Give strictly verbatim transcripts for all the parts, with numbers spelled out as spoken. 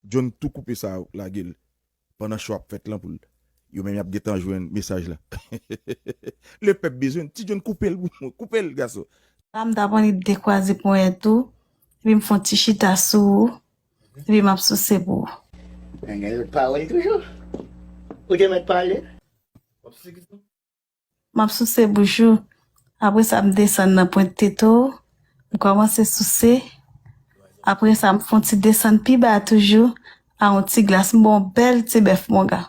John tou koupe sa lage l pandan cho ap fèt lan pou l. Yo menm y ap gentan jwenn mesaj la. Lepèp bezwen Ti John, koupe l pou mwen, koupe l gason. La m t ap annik dekwaze ponyèt ou, epi m fè yon ti chita sou ou, epi m ap souse pou ou. Nèg yo pawòl toujou. Ou te mèt pale. M ap souse bouch ou. Apre sa, m desann nan pwent tete w. M kòmanse souse. Apre sa, m fè yon ti desann pi ba toujou. A yon ti glas, m ba w yon bèl ti bèf, monga.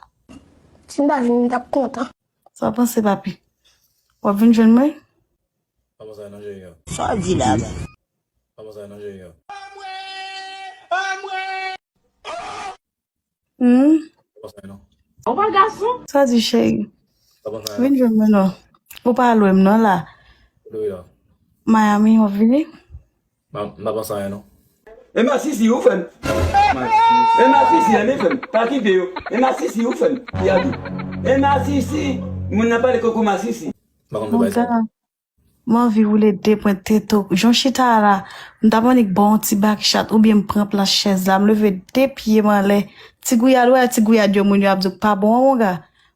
Si m ta vin, m t ap kontan. Sa w panse, papi? W ap vin jwenn mwen? Pa panse a non, cheri. Sa w di la menm? Pa panse a non, cheri. Hmm? Pa panse a non. Ou pa gason? Sa w di, cheri? Pa panse a non. Vin jwenn mwen non. Ou pa lwen m non la. Kote w ye la? Miami, w ap vini? M pa panse a non. E masisi ou fè m. E masisi a li fè m. Pa kite yo. E masisi ou fè m. Yadi. E masisi. Moun nan pale koko masisi. M pa konn de bay sa. M anvi woule de pwent tete w. Jan w chita a la, m t ap annik ba w yon ti bakchat oubyen m pran plas chèz la, m leve de pye m anlè. Ti gouyad, ou wè ti gouyad yo moun yo ap di w k pa bon an, monga.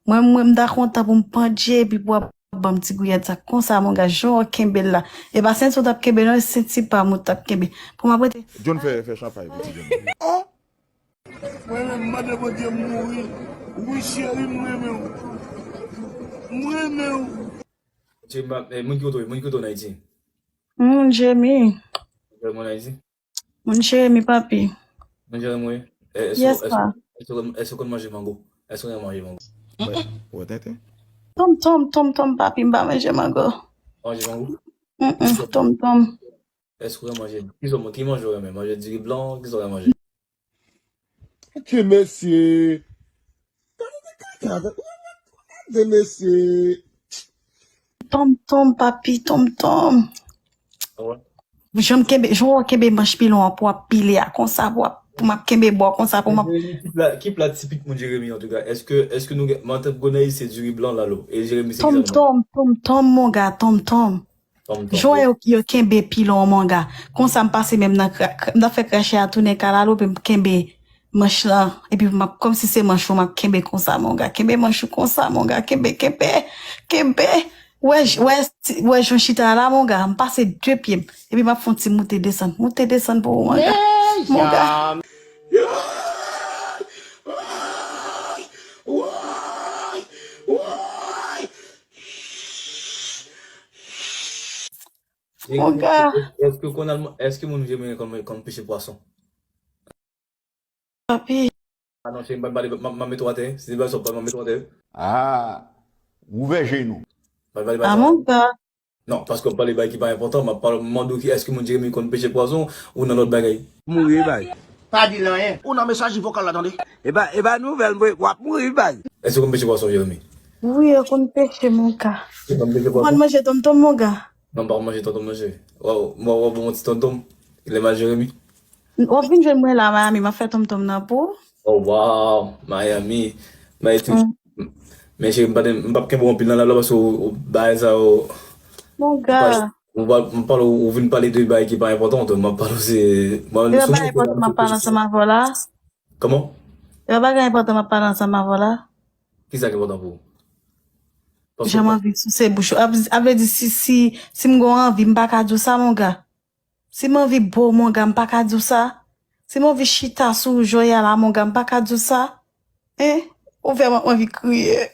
Mwen, mwen, m ta kontan pou m pandje epi pou w ap ban m ti gouyad sa konsa, monga. Jan w kenbe l la. E pa senti w t ap kenbe non, e senti pa m ou t ap kenbe. Pou m ap rete. John fè, fè chanpay pou ti John. Oh! Mwen menm, m mande Bondye m mouri. Wi, cheri, m renmen w. M renmen w. Cheri, m pa, eh, moun ki kote w, moun ki kote w nan Ayiti? Moun Jeremi. Moun Ayiti? Moun Jeremi, papi. Moun Jeremi, wi. Eh, èske, yes, èske, pa. Èske, èske w konn manje mango? Èske w konn manje mango? Wè, wè, tenten. Tonm, tonm, tonm, tonm, papi, m pa manje mango. Manje mango? Mm, mm, tonm, tonm. Èske w renmen manje? Ki sòt, ki manje w renmen? Manje diri blan? Ki sòt w renmen manje? Ok, mesye. Gade mesye. Tonm tonm, papi, tonm tonm. Ah ouais. Jan m kenbe, jan w kenbe manch pilon an pou w ap pile a konsa, pou w ap, pou m ap kenbe bò konsa, pou m ap. Ki pla, ki pla tipik moun Jeremi, antouka? Èske, èske nou gen, mwen tankou Gonayiv, se diri blan lalo. E Jeremi, se ki sa? Tonm tonm, tonm tonm, monga, tonm tonm. Jan yo, yo kenbe pilon an, monga. Konsa m pase menm nan kra-, kra-, m t ap fè krache a tounen kalalou, epi m kenbe manch lan, epi m ap, kòmsi se manch ou, m ap kenbe konsa, monga. Kenbe manch ou konsa, monga. Kenbe, kenbe, kenbe. Wè, wè, wè jan chita la, monga. M pase de pye m. Epi m ap fè yon ti moute desann. Moute desann pou ou, monga. Monga. Monga. Èske konn al, èske moun Jeremi konn, konn peche pwason? Papi. Ah non, cheri, m pa pale, m, m, m mete w atè. Si se pa sa, m mete w atè. Ah, ouvè je nou. Pa pale, pa pale. Ah, monga. Non, paske w pale bay ki pa enpòtan, m ap pale, m mande w ki, èske moun Jeremi konn peche pwason ou nan lòt bagay? Mouri bay. Pa di l anyen. Ou nan mesaj vokal la, tande. E pa, e pa nouvèl, mwen, w ap mouri bay. Èske w konn peche pwason, Jeremi? Wi, yo konn peche, monga. Ou konn peche pwason? Ou konn manje tonm tonm, monga? Non, m pa konn manje tonm tonm, non, cheri. Waw, mwen, w ap bon ti tonm tonm. Lè m al Jeremi. W ap vin jwenn mwen la, Miami, m ap fè tonm tonm nan pou ou. Oh, wow, Miami. Miami tou. Mm. Men cheri, m pa te, m p ap kenbe w anpil nan live la paske w, w, bagay sa yo. Monga. Ou pa, m pale, ou vin pale de bagay ki pa enpòtan, tou. M ap pale se, mwen, e pa sou bagay enpòtan m ap pale ansanm avè w la. Kòman? E pa bagay enpòtan m ap pale ansanm avè w la. Ki sa ki enpòtan pou ou? Paske jan m anvi souse bouch ou. A, a vle di si, si, si m gon anvi, m pa ka di w sa, monga. Si m anvi bo, monga, m pa ka di w sa. Si m anvi chita sou ou, joya la, monga, m pa ka di w sa. Hein? Ou fè m anvi kriye.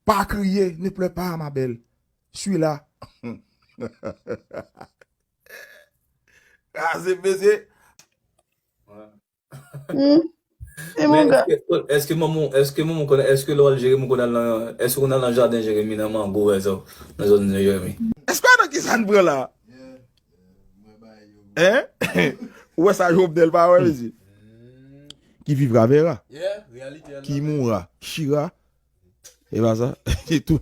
Pas crier, ne pleure pas, ma belle. Je suis là. Kraze, mesye. Hmm? E men monga. Èske, èske manman, èske manman konnen, èske lè w al Jeremi ou konn al nan, èske ou konn al nan jaden Jeremi, nan mango, wè sa, nan zòn Jeremi? Èske nan ki sa n pran la? Hein? Ou wè sa Jovenel pa wè, mesye? Qui vivra verra. Qui mourra chira. E pa sa? Se tou.